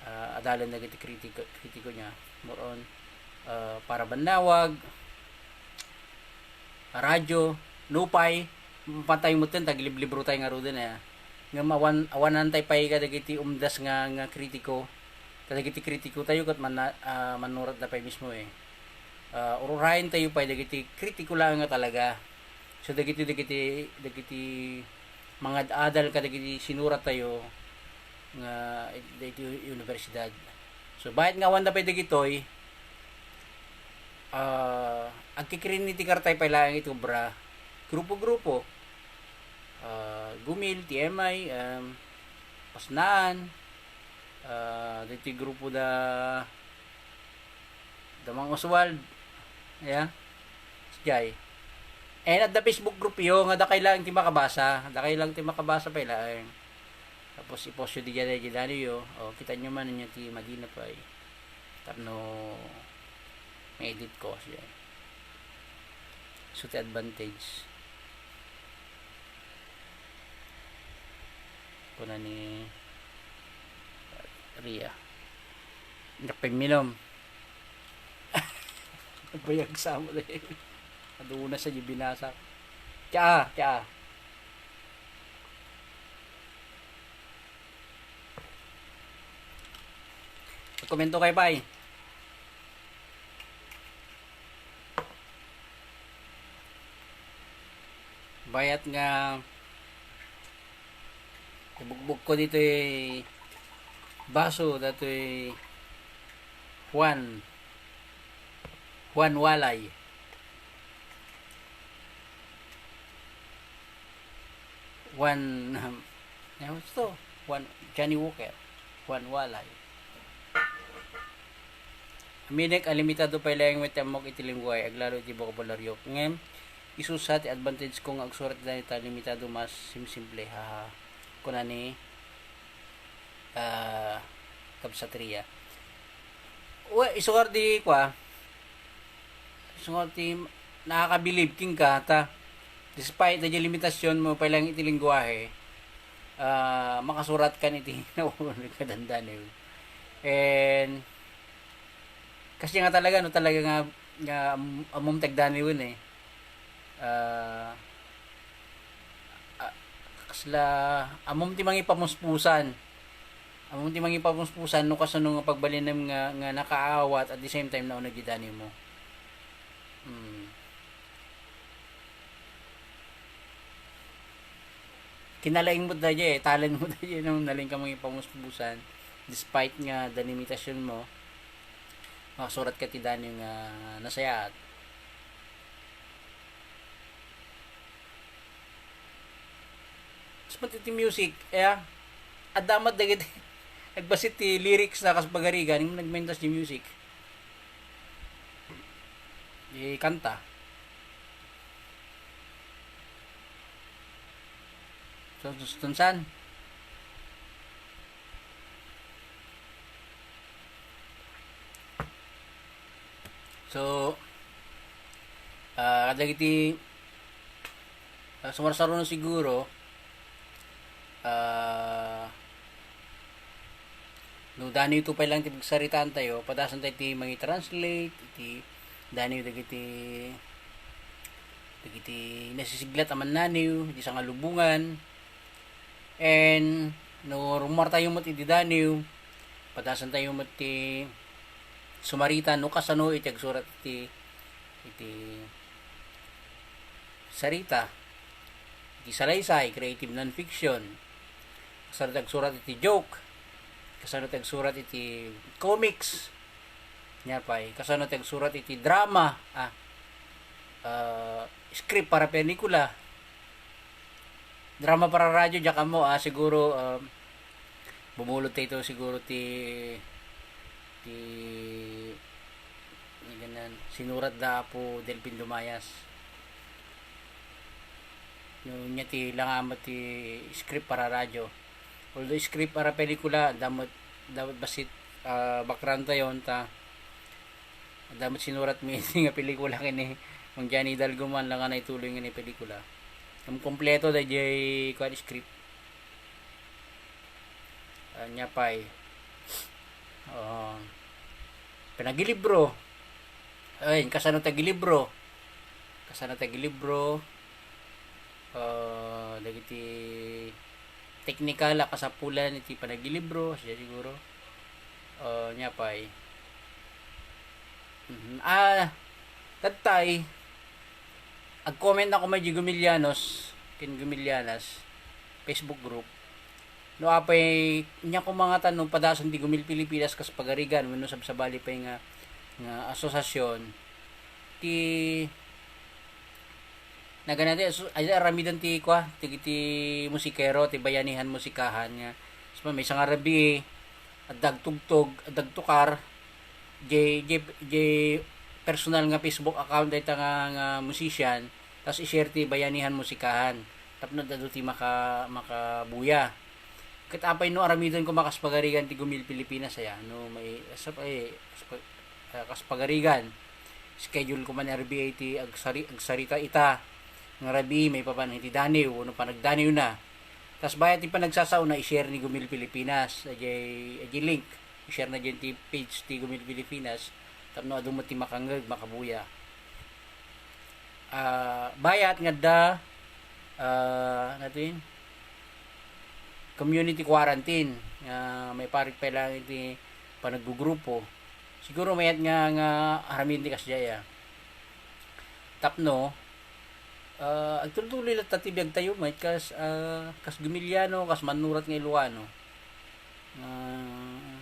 ah, adalen dagiti kritiko, kritiko niya. More on, ah, para bannawag, radyo, nupay, patay metten, tagliblibro tayo nga ruden, eh. Ngem awan, awanan tayo pay kadagiti umdas nga, nga kritiko. Kadagiti kritiko tayo ket manna-, ah, mannurat da pay mismo, eh. Ah, ururayen tayo pay dagiti kritiko laeng nga talaga. So, dagiti, dagiti, dagiti mangad-adal kadagiti sinurat tayo nga iti universidad. So, bayat nga awan da pay dagitoy, ah, agkikrinitikartay pay laeng iti obra. Grupo-grupo. Ah, Gumil, T M I, um, Pasnaan, ah, dagiti grupo da, da Mang Oswald, ya, sijay. And adda Facebook group yo, nga dakay laeng ti makabasa, dakay lang ti makabasa pay laeng. Tapos i-post yo di daydiay daniyo, o, kita nyo man, inyo ti madina pay. Tapno ma-edit ko, siya. So, ti advantage. Kuna ni Ria. Nagpimilom. Nagbayag sa amo, eh. Aduna sa di binasa. Kya, kya. Komento kay pay. Bayat nga ibugbog ko ditoy baso, datoy Juan. Juan Walay. Juan, um, eh, what's to? Juan, Johnny Walker. Juan Walay. Minik a limitado pay laeng met ti ammok iti lengguahe, aglalo iti bokabularyok. Ngem, isusa ti advantage ko nga agsurat ita, limitado, mas simsimple, haha. Kuna ni, ah, Kabsat Ria. Uy, isu ngarud ti kua, isu ngarud ti nakakabilib kenka ta, despite daydiay limitasionmo pay laeng iti lengguahe, ah, makasuratkan iti nauneg nga dandaniw. And, kasi nga talaga, no, talaga nga, nga am-, ammom ti agdaniwen, eh. Ah, ah, kasla, ammom ti mangipamuspusan. Ammom ti mangipamuspusan no kasano nga pagbalinem nga, nga nakaawat at the same time nauneg ti daniwmo. Hmm. Kinalaingmo daydiay, eh. Talentmo daydiay, no? Nalingka mangipamuspusan. Despite nga da limitasionmo, makasuratka ti daniw nga nasayaat. Tapos met iti music, aya, adda met dagiti agbassit ti lyrics na kas pagarigan, nagmentas ti music. Di kanta. So, sustunsan. So, ah, kadagiti, ah, sumarsaruno siguro, ah, no, daniwto pay laeng ti pagsaritaantayo, padasentayo ti mangi-translate, iti daniw dagiti, dagiti nasisiglat a mannaniw, iti sangalubongan. And no rummuartayo met iti daniw, padasentayo met ti sumarita no kasano iti agsurat iti, iti sarita, iti salaysay, creative nonfiction. Kasano ti agsurat iti joke, kasano ti agsurat iti comics, nia pay, kasano ti agsurat iti drama, ah, ah, script para pelikula, drama para radyo, diak ammo, ah, siguro, um, bumulod tayo siguro ti, ti, ano ganan, sinurat da Apo Delfin Dumayas. No, nia ti langamet ti script para radyo. Although script para pelikula, adda met, adda met bassit, ah, background tayo, ta, adda met sinurat mi nga pelikula ken ni Mang Johnny Hidalgo man, langan naituloy nga ni pelikula. Ang kompleto daydiay kuan script. Ah, nia pay. Ah, panagilibro. Ay, kasano ti agilibro? Kasano ti agilibro? Ah, dagiti teknikal a kasapulan iti panagilibro, siya siguro. Ah, nia pay. Mhm. Ah, tattay, agcomment ako may di Gumilianos ken Gumilianas Facebook group. No apay, nia koma nga ta no padasen ti Gumil Pilipinas kas pagarigan wenno sabsabali pay nga, nga asosiasyon ti nagana ti aso-, ay, aramiden ti kua, ti, ti musikero, ti Bayanihan Musikahan nga, so, maysa nga rabii, adda agtugtog, adda agtukar, jay, jay, jay personal nga Facebook account dayta nga, nga musician, tas i-share ti Bayanihan Musikahan. Tapno adda ti maka-, makabuya. Ket apay no aramiden koma kas pagarigan ti Gumil Pilipinas aya, no, may, asap-, ay, asap-, ah, kas pagarigan, schedule koma ni R B A ti agsari-, agsarita ita, nga rabii maipapan iti daniw, wenno panagdaniwna. Tas bayat ti panagsasaona, i-share ni Gumil Pilipinas, ajay, ajay link, i-share na diay ti page ti Gumil Pilipinas, tapno adu met ti makangngeg, makabuya. Ah, bayat nga adda, ah, ano to yun? Community quarantine, nga maiparit pay laeng iti panaggugrupo. Siguro mayat nga, nga aramiden ti kasdiay, ah. Tapno, ah, agtultuloy latta ti biagtayo met kas, ah, kas Gumiliano, kas mannurat nga Ilocano. Ah,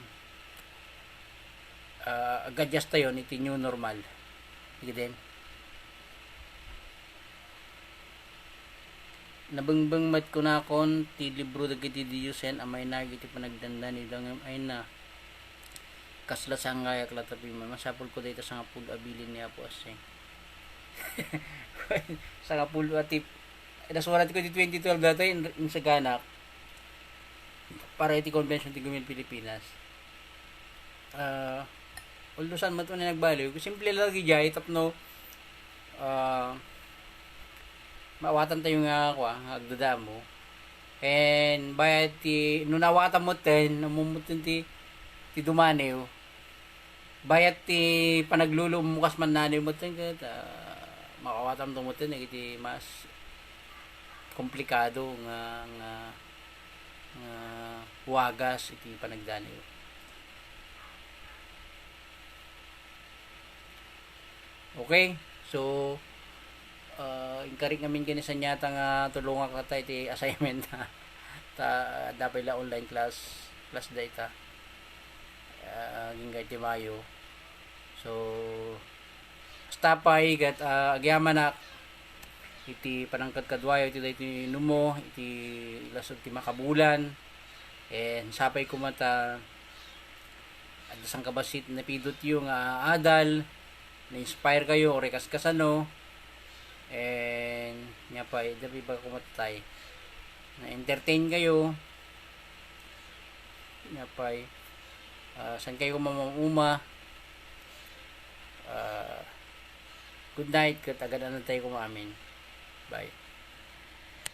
ah, ag-adjust tayon iti new normal. Sige din. Nabingbing met kunakon ti libro dagiti diosen a maynag iti panagdandani, ngem ay na. Kasla sanggayak la tapno masapulko dayta sangapulo a bilin ni Apo Aseng. Sangapulo a tip. Nasurat ko di twenty twelve dayta, in, insaganak. Para iti convention ti Gumil Pilipinas. Ah, although saan met unay nagbaliw. Simple lang iti jay, tapno, ah, maawatantayo nga, kua, nga agdadamo. And bayat ti, no naawatan metten, no mummutten ti, ti dumaniw, bayat ti panagluluom kas mannaniw metten ket, ah, maawatanto metten dagiti mas komplikado nga, nga, nga wagas iti panagdaniw. Okay, so, ah, inkarik ngamin ken ni Sanyata nga tulongak ta iti assignment ta, ta, adda pay la online class, class dayta. Ah, agingga iti Mayo. So, basta pay ket, ah, agyamanak iti panangkadkaduayo iti daytoy numo, iti lasu ti makabulan. And sapay koma ta adda sangkabassit napidutyo nga adal, na-inspire kayo, or kas kasano, and nia pay, adda pay iba koma tay, na-entertain kayo, nia pay, ah, saan kayo koma mauma, ah, good night, ket agadaan tayo koma amin. Bye.